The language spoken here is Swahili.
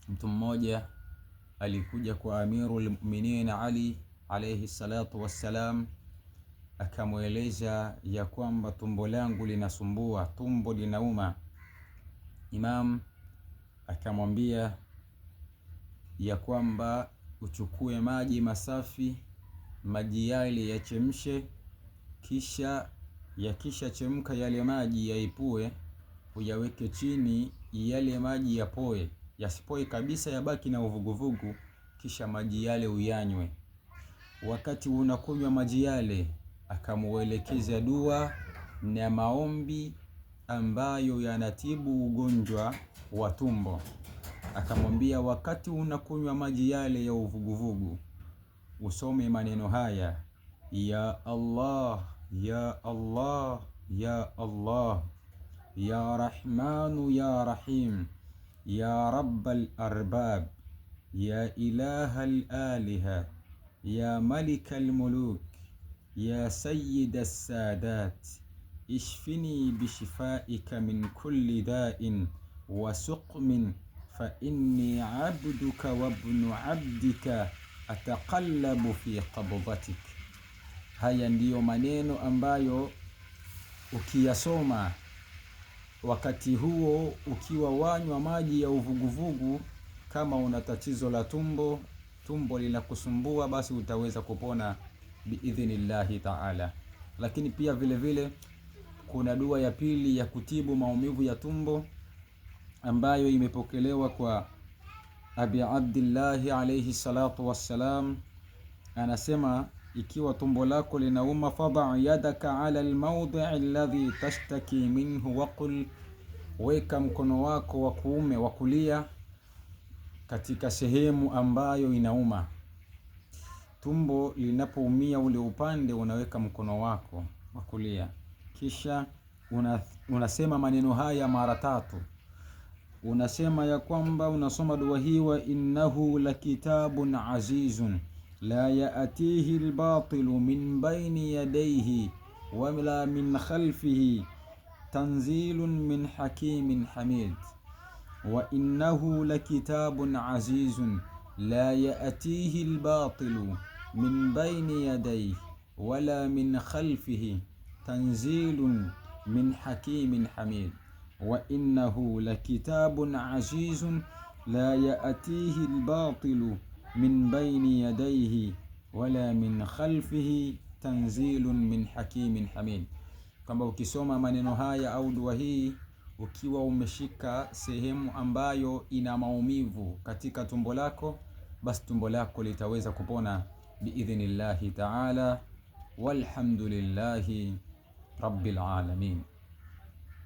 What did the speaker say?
Mtu mmoja alikuja kwa Amirul Mu'minin Ali alayhi salatu wassalam, akamweleza ya kwamba tumbo langu linasumbua, tumbo linauma. Imam akamwambia ya kwamba uchukue maji masafi, maji yale yachemshe, kisha yakisha chemka yale maji yaipue, uyaweke chini yale maji yapoe, yasipoe kabisa, yabaki na uvuguvugu, kisha maji yale uyanywe. Wakati unakunywa maji yale, akamuelekeza dua na maombi ambayo yanatibu ugonjwa wa tumbo. Akamwambia, wakati unakunywa maji yale ya uvuguvugu, usome maneno haya: ya Allah, ya Allah, ya Allah, ya Rahmanu, ya Rahim, ya Rabbal arbab, ya ilaha aliha, ya malika almuluk, ya sayyida assadat, ishfini bishifaika min kulli da'in wa suqmin fa inni abduka wa ibnu abdika ataqallabu fi qabdatik. Haya ndiyo maneno ambayo ukiyasoma wakati huo ukiwa wanywa maji ya uvuguvugu, kama una tatizo la tumbo, tumbo linakusumbua, basi utaweza kupona biidhnillahi taala. Lakini pia vile vile kuna dua ya pili ya kutibu maumivu ya tumbo ambayo imepokelewa kwa Abi Abdillahi alayhi salatu wassalam, anasema ikiwa tumbo lako linauma, fadha yadaka ala almawdii alladhi tashtaki minhu waqul, weka mkono wako wa kuume wa kulia katika sehemu ambayo inauma. Tumbo linapoumia ule upande, unaweka mkono wako wa kulia, kisha unasema maneno haya mara tatu. Unasema ya kwamba unasoma dua hii, wa innahu lakitabun azizun la yaatihi albatilu min baini yadayhi wala min khalfihi tanzilun min hakimin hamid wa innahu lakitabun azizun la yaatihi albatilu min baini yadayhi wala min khalfihi tanzilun min hakimin hamid wa innahu lakitabun azizun la yaatihi albatilu min baini yadayhi wala min khalfihi tanzilun min hakimin hamid, kwamba ukisoma maneno haya au dua hii ukiwa umeshika sehemu ambayo ina maumivu katika tumbo lako, basi tumbo lako litaweza kupona biidhnillahi taala. Walhamdulillahi rabbil alamin.